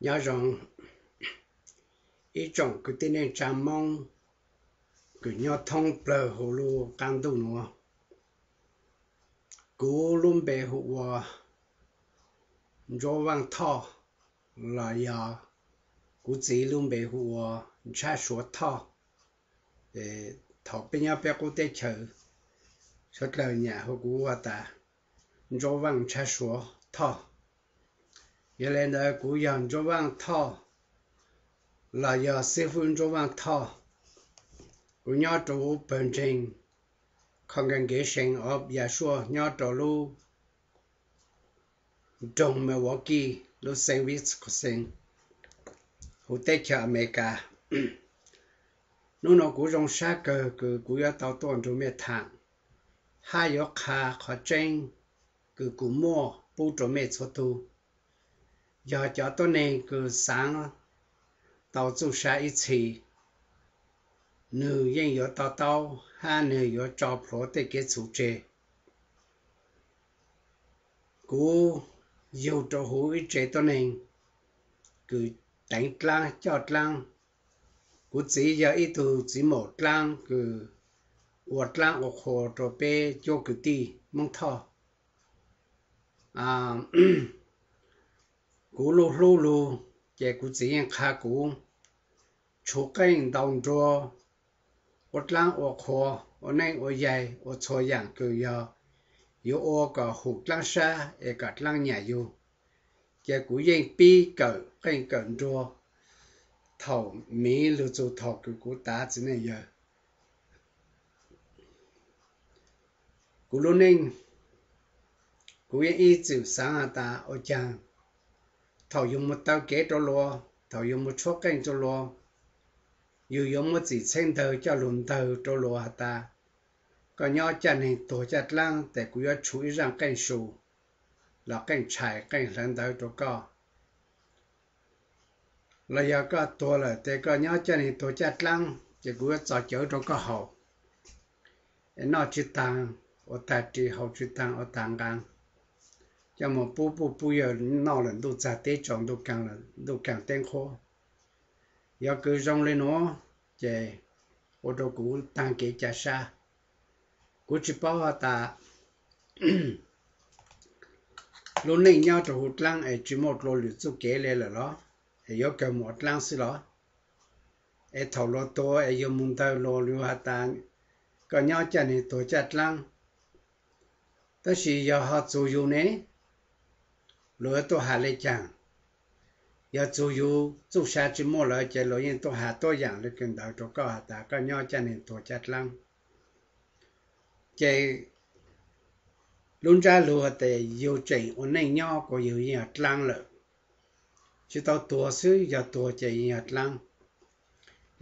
Nyob zoo ib tsoom kwv tij neej tsa Hmoob kws nyob thoob plawg huv lub qaab ntuj nuav. Kuv lub npe hu ua Ntsuab Vaaj Thoj, los yog kuv txiv lub npe hu ua Ntshab Suav Thoj. Thaum peb nyob peb qub teb chaws, suav dlawg nyam hu kuv ua tas Ntsuab Vaaj Ntshab Suav Thoj. Yog le ntawd kuv yog Ntsuab Vaaj Thoj, los yog xib fwb Ntsuab Vaaj Thoj. Kuv nyob rau huv pawg ntseeg Congregation of Yahshua nyob rau lub nroog Milwaukee, lub xeev Wisconsin, huv teb chaws Amelikas. Hnub no kuv zoo sab kawg kws kuv yuav tau tuaj nrug mej tham, hab yuav qha qhov tseeb kws kuv muaj pub rau mej txhua tug. Yog cov tuab neeg kws xaav tau txuj sa ib txhis, nwg yeej yuav to taub hab nwg yuav tso plhuav tej kev txhum tseg. Kuv yug rau huv ib tse tuab neeg kws teev dlaab coj dlaab. Kuv txiv yog ib tug txiv maum dlaab kws ua dlaab ua qhua rau peb cuab kwv tij Moob Thoj. Kuv lub hlub lug, ces kuv txiv yeej qha kuv tshuv qeej ntaus nruas, ua dlaab ua qhua, ua neej ua yaig, ua txhua yaam kws yog yuav ua kom hum dlaab sab es kom dlaab nyam yug. Ces kuv yeej pib kawm qeej kawm nruas thaum miv lug txug thaum kws kuv tav txiv neej yawg. Kuv lub neej, kuv yeej ib txwm xaav has tas ua caag thaum yug moog taw kev rau luas, thaum yug moog tshuab qeej rau luas, yug yuav muab txim txheeb ntawg coj lug ntawg rau luas has tas, koj nyob caj neeg tuag caj dlaab, tes kuv yuav tshuv ib zaaj qeej su los qeej tshais qeej hlawv ntawv rau koj. Los yog koj tuag lawm tes koj nyob caj neeg tuag caj dlaab, ces kuv yuav txo cawv rau koj haus, es noj tsi taag ua taag ris, haus tsi taag ua taag nqaa, coj moog pub puj pub yawg noj lawm ntuj txag teb tsaus, ntuj kaag teb nqhuab. Yog kws zoo le nuav, ces ua rau kuv taag kev ca sab. Kuv tsi paub has tas lub neej nyob rau huv dlaab es tsi muaj dlua lwm txuj kev le lawm los, es yuav kawg moog ua dlaab xwb los? Es thaum luas tuag es yug moog ntawg luas, luas has tas koj nyob caj neeg tuag caj dlaab. Tab sis yog ho txug yug ne, luas yuav tuaj has le caag? Yog txug yug txuj sa tsi muaj lawm, ces luas yeej tuaj has tuab yaam le kawg ntawd rau koj has tas koj nyob caj neeg tuag caj dlaab. Ces lub ntsab lug has tas yug tseem ua neej nyob kuas yug yeej yog dlaab lawm, tsi tau tuag xwb, yog tuag ces yeej yog dlaab.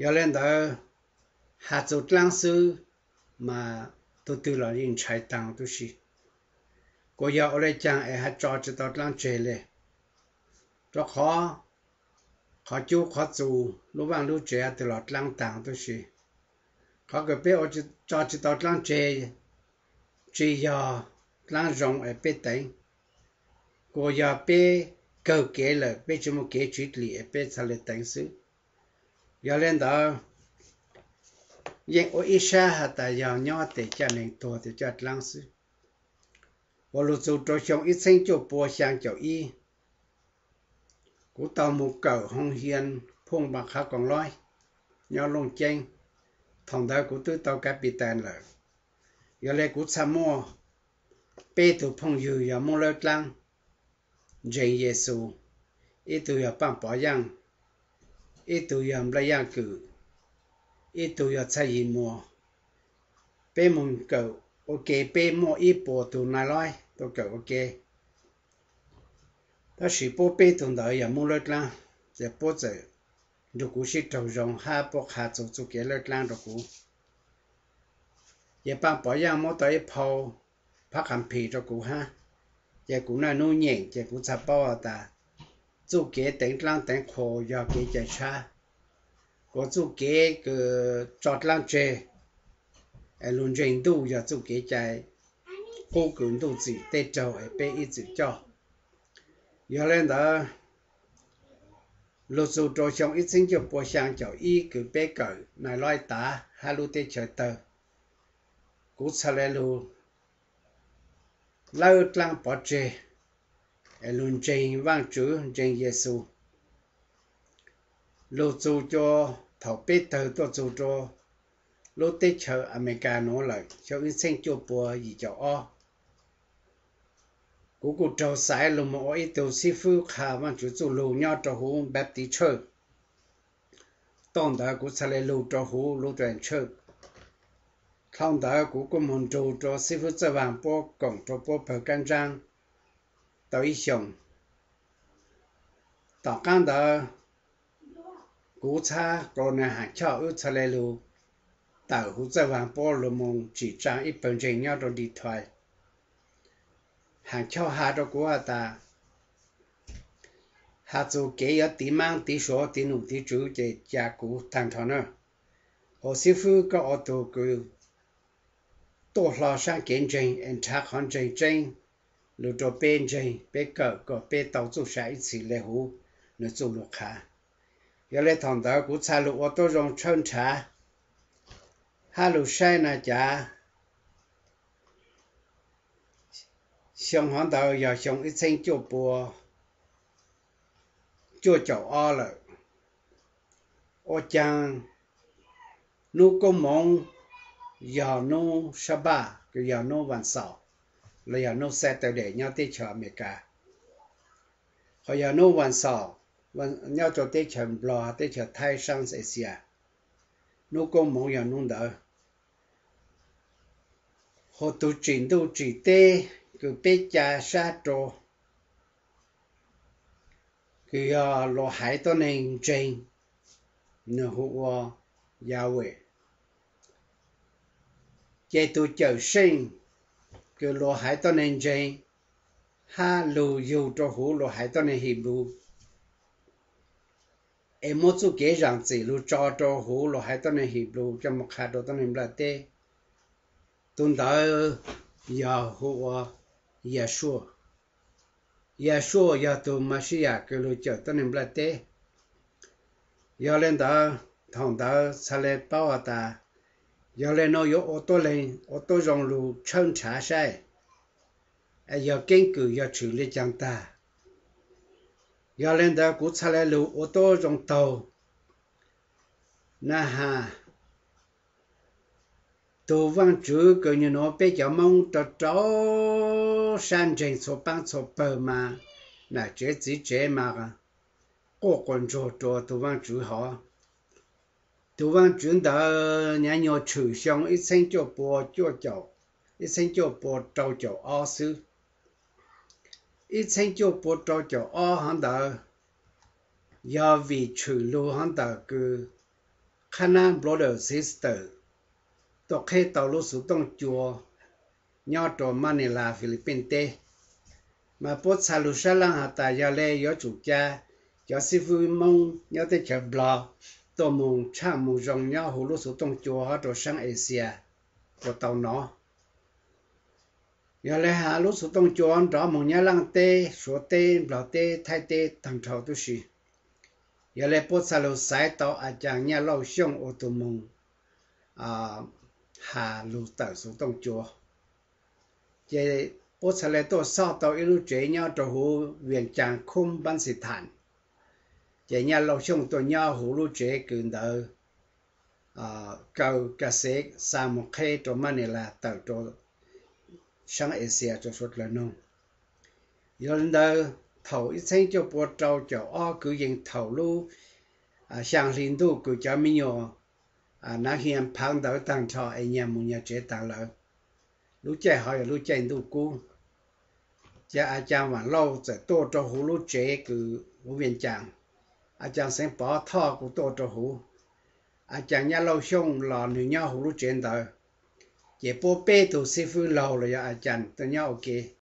Yog le ntawd, has txug dlaab xwb mas tug twg los yeej ntshai taag tub si. Kuas yog ua le caag es has tso tsi tau dlaab tseg le? Rua qhov qhov cub qhov txus, lub vaaj lub tsev has twg los dlaab taag tub si. Qhov kws peb ua tso tsi tau dlaab tseg tsi yog dlaab zoo es peb teev, kuas yog peb kawg kev lawm, peb tsi muaj kev tsiv dlim es peb txhad le teev xwb. Yog le ntawd, yeej ua ib sab has tas yog nyob tes caj neeg tuag tes caj dlaab xwb. Uas lug txug rua xyoo ib txheeb cuaj pua xyaa caum ib, kuv tau moog kawm hoo hian phooj npa qhav koom loib nyob Looj Ceeb. Thaum ntawd kuv twb tau kav pis tas lawm. Yog le kuv txhaj muaj peb tug phooj ywg yog Moob Lawb Dlaab, ntseeg Yexus, ib tug yog Paaj Pov Yaaj, ib tug yog Nplaj Yaaj Kws, ib tug yog Txhaj Yim Muas. Peb moog kawm ua ke, peb muaj ib puas tug nai loib tuaj kawm ua ke. Tab sis puab peb tug ntawd yog Moob Lawb Dlaab, ces puab txawm nrug kuv sib raug zoo hab puab qha txug txuj kev lawb dlaab rua kuv. Ces Paaj Pov Yaaj muab tau ib phau phab qas phis rua kuv hab, ces kuv naj nub nyeem ces kuv txhaj paub has tas txuj kev teev dlaab teev qhua yog kev cai tshab, kuas txuj kev kws tso dlaab tseg es lug ntseeg ntuj yog txuj kev cai qub kws ntuj txim tej raug es peb ib txwm coj. Yog le ntawd, lug txug rua xyoo ib txheeb cuaj pua xyaa caum ib kws peb kawm Nais Loib tav hab lub teb chaws tawg. Kuv txhaj le lug lawb dlaab pov tseg es lug ntseeg Vaajtswv, ntseeg Yexus. Lug txug rua thaum peb tawg tuaj txug rua lub teb chaws Amelikas nuav lawm xyoo ib txheeb cuaj pua yim caum ob. Kuv kuj raug xaiv lug moog ua ib tug xib fwb qha Vaajtswv txuj lug nyob rua huv Baptist Church. Thaum ntawd kuv txhaj le lug rua huv Lutheran Church. Dhau ntawd kuv kuj moog nrug rua xib fwb Txawj Vaag puab koom rua puab pawg kaab ntsaab tau ib xyoos. Tom qaab ntawd kuv txhab qoo nwg haam choj wb txhaj le lug tawm huv Txawj Vaag puab lug moog tsim tsaa ib pawg ntseeg nyob rua Detroit. Haam choj has rua kuv has tas, has txug kev yuav tiv maab tiv suav tiv num tiv tswv ces ca kuv taag nrho na. Ua xib fwb koj ua tug kws tuaj hlo saab kev ntseeg es nrhav qhov ntseeg tseeb lug rua peb ntseeg, peb kawm kom peb tau txuj sa ib txhis le huv nwg txuj lug qha. Yog le thaum ntawd kuv txhaj lug ua tuab zoo tshawb nrhav hab lug saib na cas xyoo hov ntawd yog xyoo ib txheeb cuaj pua cuaj caum ob lawm. Ua caag nub koob moov yog nub Sabbath kws yog nub Vas Xaum los yog nub Saturday nyob teb chaws Amelikas, ho yog nub Vas Xaum nyob rua teb chaws Nplog, teb chaws Thaib, saab Asia. Nub koob moov yog nub ntawd. Hu tug tsim ntuj tsim teb kws peb ca sab rua kws yog luas haiv tuab neeg ntseeg, nwg hu ua Yahweh. Ces tug Cawmseej kws luas haiv tuab neeg ntseeg hab lug yug rua huv luas haiv tuab neeg Hibru, es muab txuj kev zaam txim lug tso rua huv luas haiv tuab neeg Hibru coj moog qha rua tuab neeg nplaj teb. Tug ntawd yog hu ua Yahshua. Yahshua yog tug Mexiyas kws lug cawm tuab neeg nplaj teb. Yog le ntawd, thaum ntawd txhaj le paub has tas, yog le nuav yuav ua tuab leeg, ua tuab zoo lug tshawb nrhav saib, es yog keeb kwm yog tshwm le caag tag. Yog le ntawd kuv txhaj le lug ua tuab zoo taug na has tug Vaajtswv kws nwg nuav peb cov Moob rau rau sab ntseeg txhua paab txhua pawg mas nam tsev txiv tsev mas quaj quas ntsuag rua tug Vaajtswv hov. Tug Vaajtswv ntawd nyav nyuag tshwm xyoo ib txheeb cuaj pua cuaj caum, ib txheeb cuaj pua rau caum ob xwb. Ib txheeb cuaj pua rau caum ob hov ntawd yog vim tshwm lug hov ntawm kws qhab nab brother sister tuaj qheb tau lub xuv tooj cua nyob rua Manila, Philippines teb. Mas puab txhaj lug sab laj has tas yog le yuav tsum ca cov xib fwb Moob nyob teb chaws Nplog tuaj moog tshaaj moog zoo nyob huv lub xuv tooj cua hov rua saab Asia ua tau nov. Yog le has lub xuv tooj cua nrov moog Nyab Laaj teb, Suav teb, Nplog teb, Thaib teb taag nrho tub si. Yog le puab txhaj lug xaiv tau a caag Nyaj Lauj Xyooj ua tug moog has lug tawm xuv tooj cua. Ces puab txhaj le tuaj xauj tau ib lub tsev nyob rua huv Vias Caas Khoob Npaab Xi Thaam. Ces Nyaj Lauj Xyooj tuaj nyob huv lub tsev kws ntawd kaw ka xev xa moog qheb rua Manila tawm rua saab Asia rua suav dlawg noog. Yog le ntawd, thaum ib txheeb cuaj pua rau caum ob kwv yees thaum lub xyaa hli ntuj kws cov me nyuam naav hia phaav ntawv taag nrho es nyag moog nyag tsev taag lawm, lub caij hov yog lub caij ntuj kub. Ces a caag Vaam Lauj txawm tuaj rua huv lub tsev kws huv Vias Caas, a caag Xeev Pov Thoj kuj tuaj rua huv, a caag Nyaj Lauj Xyooj los nwg nyob huv lub tsev ntawd. Ces puab peb tug xib fwb laug los yog a caag tuaj nyob ua ke.